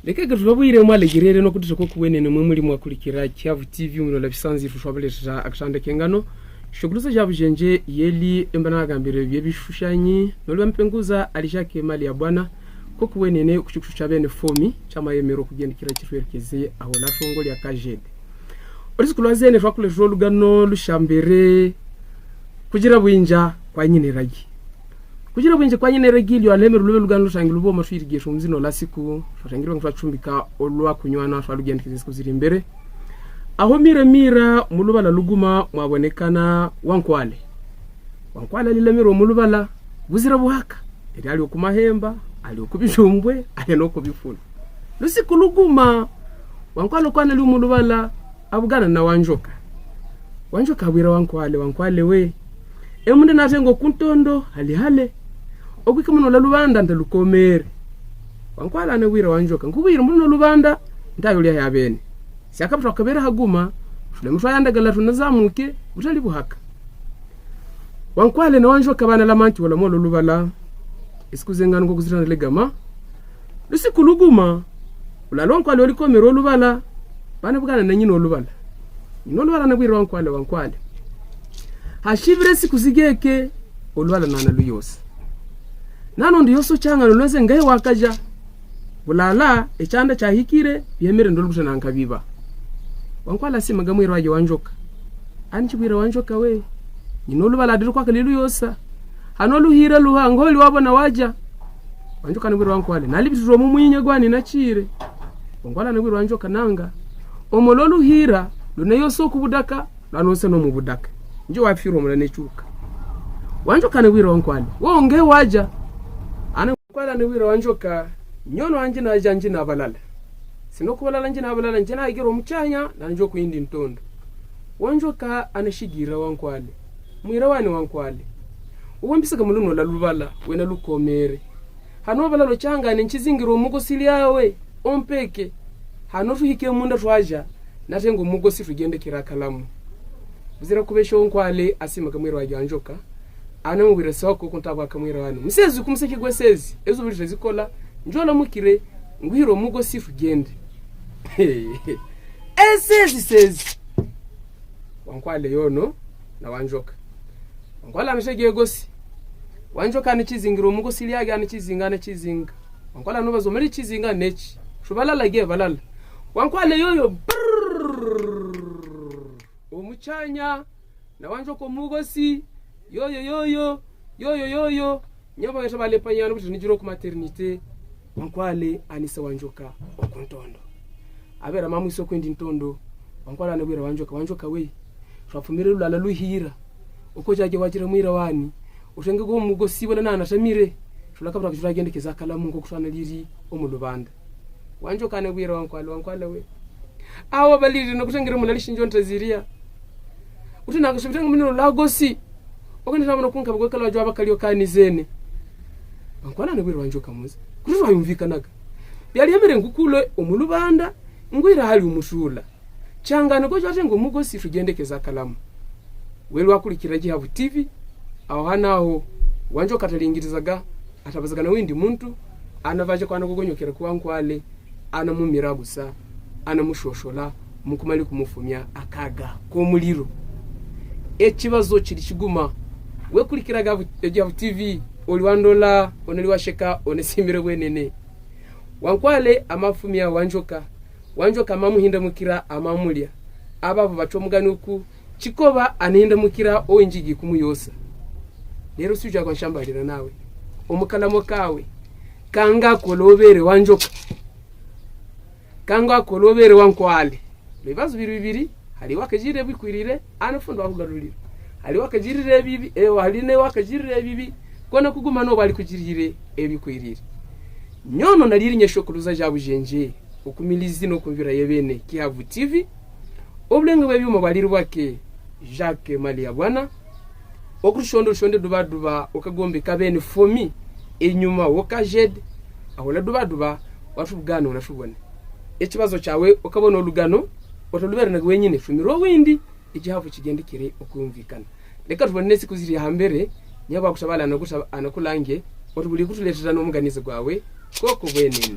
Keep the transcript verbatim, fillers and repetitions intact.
Lekagatu lwabu ire mwa legirere no kudusa koku wene no mumuli mwa kulikira Kiavu T V umino la bisanzi fu shwabale sa akasanda kengano. Shokulusa jabu jenje yeli embana gambere biebi shushanyi no lwa mpenguza alishake mali ya bwana. Koku wene ne kushukshusha bene fomi chama ye mero kugeni kira chifuerkeze ahola shongoli ya kajede. Orisi kulwazene shwakule sholu gano lushambere. Kujira bwinja kwa nyine ragi. Kujira bwinja kwa nyine ragi lyo aleme rulube lugano shangi lubo maswiri ge shumzi no lasiku. Shangi lwa chumbika olwa kunywana shwalu gende kizis kuziri mbere. Aho mira mira muluba la luguma mwabonekana wankwale. Wankwale lila miro mulubala, buzira buhaka. Eri ali okumahemba, ali okubijumbwe, ali no okubifulu. Lusiku luguma, wankwale okwana liu mulubala, abugana na wanjoka. Wanjoka abwira wankwale, wankwale we. E munde na tengo kuntondo, hali hale. Okwike muno la lubanda nda lukomere. Wankwale ana wira wanjoka. Nkuwira muno lubanda, nda yulia ya bene. Siaka putwa kabera haguma, shule mutwa yanda gala tuna zamuke, utali buhaka. Wankwale na wanjoka bana la manti wala molo lubala. Isikuze ngano ngo kuzira na legama. Lusiku luguma, ulalo wankwale oli kome ro lubala. Bana bugana na nyino lubala. Nyino lubala na bwira wankwale, wankwale. Hashibire siku zigeke, olubala nana luyosa. Nano ndi yoso changa no lweze ngai wakaja. Bulala, e chanda cha hikire, yemere ndolukuta na nkabiba. Wankwale asima gamwira waje wanjoka. Ani chibwira wanjoka we. Nyino lubala adiru kwa kalilu yosa. Hano luhira luha ngoli wabona waja. Wanjoka na bwira wankwale. Na libitu romu muinya gwani na chire. Wankwale na bwira wanjoka nanga. Omo lo luhira, luna yoso kubudaka, lwa no seno mubudaka. Njo wa firo mula ne chuka. Wanjoka na bwira wankwale. Wo nge waja. Ana Wankwale ana wira wanjoka, nyono anjina aja anjina abalala. Sino kubalala anjina abalala, anjina agero muchanya, na njoku indi ntondo. Wanjoka ana shigira wankwale. Mwira wani wankwale. Uwe mbisa kamuluno la lubala, wena lukomere. Hano balalo changa ne nchizingiro mugo sili awe, ompeke. Hano tuhike munda twaja, na tengo mugo sifu gende kira kalamu. Buzira kubesho wankwale, asima kamwira waja wanjoka. Ana mwira soko kunta kwa kamwira wani. Msezi kumuseke gwe sezi. Ezo buri sezi kola. Njola mukire. Nguhiro mugo sifu gende. E sezi sezi. Wankwale yono na wanjoka. Wankwale amesege gosi. Wanjoka ni chizingiro mugo sili age ani chizinga ani chizinga. Wankwale anoba zomeri chizinga nechi. Shubala lage balala. Wankwale yoyo. Brrrr. Omuchanya. Na wanjoka omugosi, yoyo, yoyo, yoyo, yoyo. Nyaba weta bale panyano butu nijiro ku maternité. Wankwale anisa wanjoka okuntondo. Abera mamu iso kwindi ntondo. Wankwale ana wira wanjoka, wanjoka we. Shwa fumire lulala luhira. Okoja ge wajira mwira wani. Ushenge go mugosi wala na na tamire. Shula kabra kujura gende keza kalamu ngo kutana liri omulubanda. Wanjoka ana wira wankwale, wankwale we. Awa baliri no kutangire mulali shinjo ntaziria. Uti na kushibitanga mino lagosi. Okene tama no kunka bagwe kala jwaba kali okani zene. Wankwale ana wira wanjoka muzi. Kutu wa yumvikanaga. Biali yamere ngukule omulubanda. Ngwira hali umusula. Changa no gojo atengo mugosi tugendekeza kalamu. Welu akurikira Gihavu T V, aho hanaho, wanjoka atalingirizaga, atabazaga na windi muntu, ana vaja kwa ana gogonyokera ku wankwale, ana mumira gusa, ana mushoshola, mukumali kumufumya akaga k'omuliro. Ekibazo kiri kiguma, wekurikira Gihavu, Gihavu T V, oli wandola, ona oli washeka, ona simire wenene. Wankwale, amafumya wanjoka, Wanjoka amamuhindamukira amamulya. Abavo baca omugani uku, Kikoba anahindamukira ow'enjigi kumuyosa. Lero suja kwa nshamba lira nawe. Omukalamo kawe. Kanga kolobere wanjoka. Kanga kolobere wankwale. Lwe bibazo biri bibiri, hali wakajire bikwirire, ana fundo ahugaruliro. Hali wakajirire bibi, ewa hali ne wakajirire bibi, kona kuguma no bali kujirire, ebikwirire. Nyono na liri nyesho kuluza jabu jenje. Okumilizi no kumvira yebene Gihavu T V. Obulenga bwe byuma bwaliri bwake Jacques Maliabwana. Okurushondo rushonde duba duba okagombe kabene fomi enyuma wokajed. Ahola duba duba watubugano natubone. Ekibazo kyawe okabona olugano otalubera na gwenyine fumiro windi Igihavu kigendekere okumvikana. Leka tubone nesi kuziri hambere, nyaba kutabala anakuta-, anakulange, otubuli kutuletera n'omuganiza gwawe, koko bwenene.